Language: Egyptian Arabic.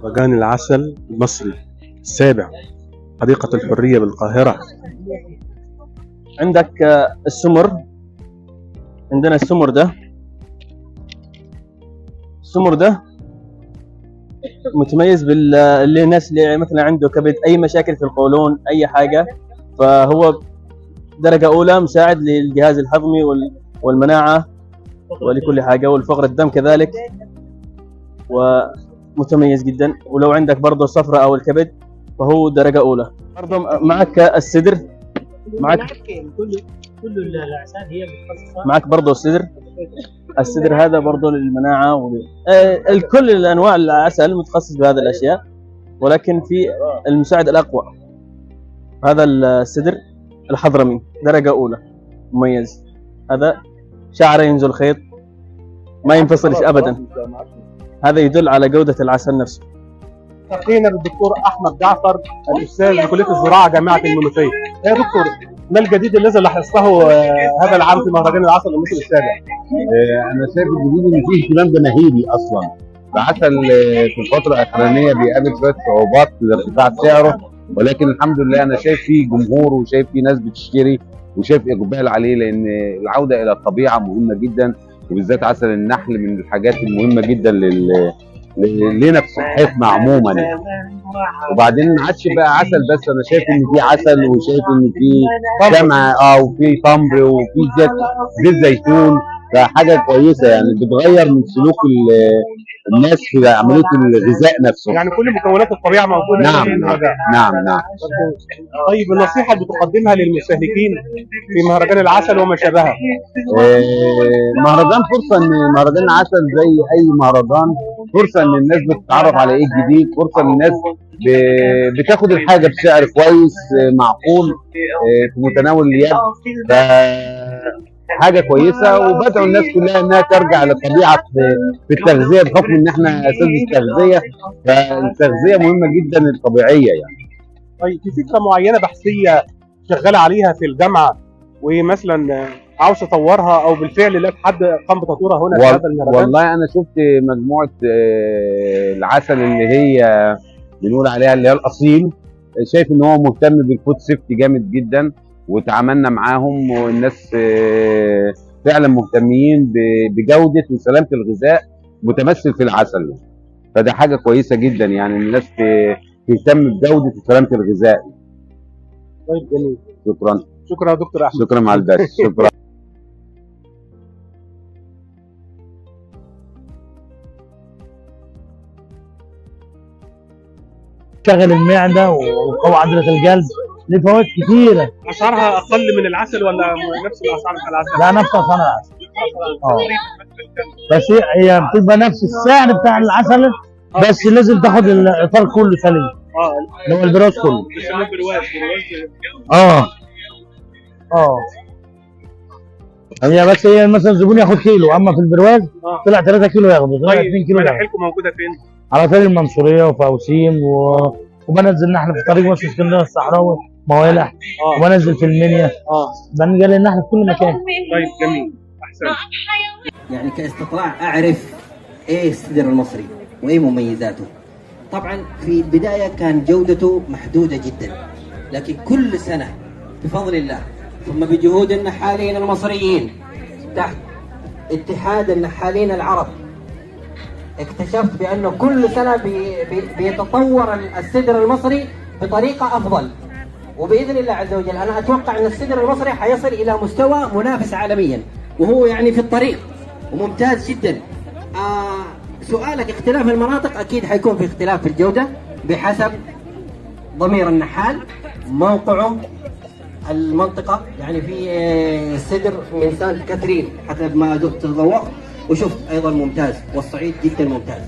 مهرجان العسل المصري السابع، حديقة الحرية بالقاهرة. عندك السمر، عندنا السمر ده، السمر ده متميز اللي الناس اللي مثلا عنده كبد، اي مشاكل في القولون، اي حاجة، فهو درجه اولى مساعد للجهاز الهضمي والمناعة ولكل حاجة، والفقر الدم كذلك، ومتميز جدا. ولو عندك برضه الصفرة او الكبد فهو درجه اولى. برضه معك السدر، معك كل الاعسال هي متخصصة، معك برضه السدر، السدر هذا برضه للمناعه الكل الانواع العسل متخصص بهذه الاشياء، ولكن في المساعد الاقوى هذا السدر الحضرمي درجه اولى مميز. هذا شعره ينزل خيط ما ينفصلش ابدا، هذا يدل على جوده العسل نفسه. التقينا بالدكتور احمد جعفر الاستاذ بكلية الزراعة جامعه المنوفية. يا دكتور، ما الجديد الذي لاحظته هذا العام في مهرجان العسل المصري السابع؟ انا شايف الجديد ان فيه اهتمام جماهيري اصلا. العسل في الفترة الاخرانية بيقابل شوية صعوبات لارتفاع سعره، ولكن الحمد لله انا شايف فيه جمهور وشايف فيه ناس بتشتري وشايف اقبال عليه، لان العودة الى الطبيعة مهمة جدا، وبالذات عسل النحل من الحاجات المهمة جدا لنا في صحتنا عموما يعني. وبعدين ما عادش بقى عسل بس، انا شايف ان في عسل وشايف ان في شمعة وفي تمر وفي زيت زيتون، فحاجه كويسة يعني بتغير من سلوك الناس في عملية الغذاء نفسه. يعني كل مكونات الطبيعة موجودة. نعم نعم نعم نعم. طيب، النصيحة اللي بتقدمها للمستهلكين في مهرجان العسل وما شابهه؟ مهرجان فرصة، ان مهرجان العسل زي اي مهرجان فرصة ان الناس بتتعرف على ايه الجديد، فرصة ان الناس بتاخد الحاجة بسعر كويس معقول في متناول اليد، حاجة كويسة. وبدعو الناس كلها انها ترجع للطبيعة في التغذية، بحكم ان احنا اساتذة التغذية، فالتغذيه مهمة جدا الطبيعية يعني. طيب، في فكرة معينة بحثيه شغالة عليها في الجامعة ومثلا عاوز تطورها، او بالفعل لقيت حد قام بتطويرها هنا في هذا المهرجان؟ والله انا شفت مجموعة العسل اللي هي بنقول عليها اللي هي الاصيل، شايف ان هو مهتم بال food safety جامد جدا، وتعاملنا معاهم والناس فعلا مهتمين بجوده وسلامه الغذاء متمثل في العسل، فده حاجة كويسة جدا يعني الناس تهتم بجوده وسلامه الغذاء. طيب جميل، شكرا. شكرا يا دكتور احمد. شكرا مع الباشا. شكرا. شغل المعدة وقوي عضلة القلب، ليه فوائد كتيرة. اسعارها اقل من العسل ولا نفس الاسعار بتاع العسل؟ لا، نفس اسعار العسل. بس هي بتبقى نفس السعر بتاع العسل، بس لازم تاخد الاطار كله سليم. اللي هو البراز كله. بيسموه برواز. هي بس هي مثلا زبون ياخد كيلو، اما في البرواز طلع 3 كيلو ياخده، طلع 2 كيلو ياخده. مناحلكم موجودة فين؟ على طريق المنصوريه وفي اوسيم وبنزل نحل في طريق مصر اسكندرية الصحراوي موالح، وبنزل في المنيا، بنزل النحل في كل مكان. طيب جميل، احسن. يعني كاستطلاع اعرف ايه السدر المصري وايه مميزاته. طبعا في البداية كان جودته محدودة جدا، لكن كل سنة بفضل الله ثم بجهود النحالين المصريين تحت اتحاد النحالين العرب، اكتشفت بأنه كل سنة بيتطور السدر المصري بطريقة أفضل، وبإذن الله عز وجل أنا أتوقع أن السدر المصري حيصل إلى مستوى منافس عالميا، وهو يعني في الطريق وممتاز جدا. سؤالك اختلاف المناطق، أكيد حيكون في اختلاف في الجودة بحسب ضمير النحال، موقعه، المنطقة. يعني في سدر من سانت كاترين حسب ما تذوقت وشفت أيضا ممتاز، والصعيد جدا ممتاز.